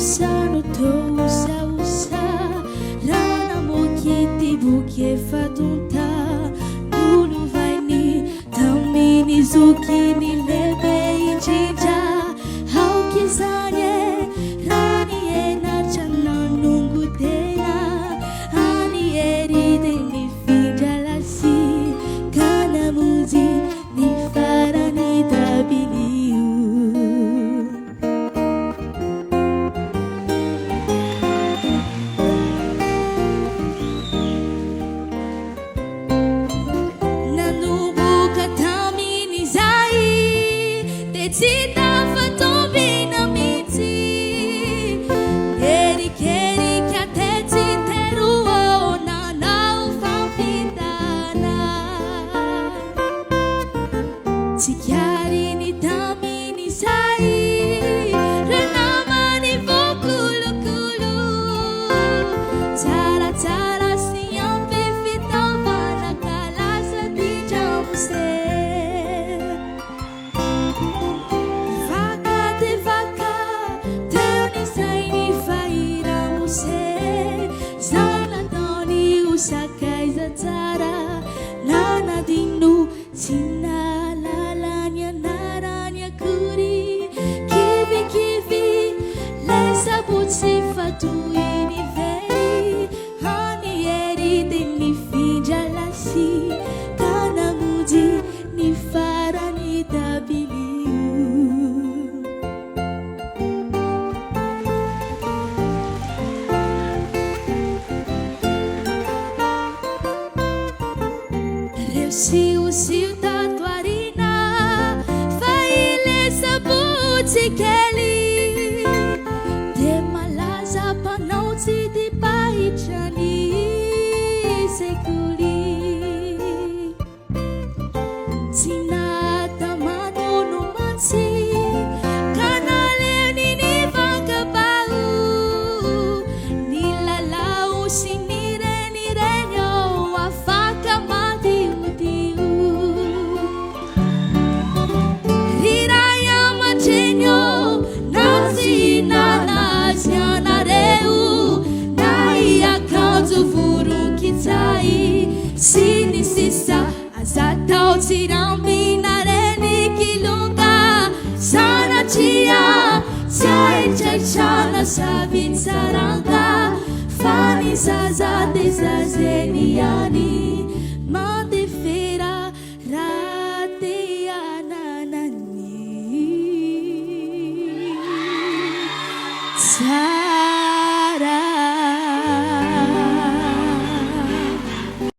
kosa no toa osaosa raha namoaka ity boky efa tonta nolovainy tamin'ny zokiny lehibe indrindra. Aoka izany e, raha ny henatra nanongo tena any hery dia nifindra lasy ka namonjy ny farany dabilio. Nanomboka tamin'izay dia tsy tafatombina mihitsy. Nierikerika tetsy teroa nanao fampitana. Tsikariny tamin'izay ireo namany voakolokolo. Tsaratsara sy ampy fitaovana ka lasa mpitramose. Vaka dia vaka teo ny sainy fa i ramose zanataony ho sakaiza tsara nanadino tsy nahalala ny anarany akory. Kivikivy lay sabotsy fa toy ny very hany hery dia nifindra lasy ka namonjy ny farany dabilio. Reo siosio tato aoriana fa ilay sabotsy kely dia malaza mpanao tsy dipahitra ny sekoly. Tsy nahatamanono mantsy ka naleony nivankabao nilalao sy nirenireny ao afaka madiodio. Ry ray aman-dreny ô, na tsy hihinana azy ianareo, na hiakanjo voronkitsay sy ny sisa Aza atao tsirambina reny kilonga, sanatria tsy ahitraitrana savintsaranga, fa ny zaza dia zaza eny ihany.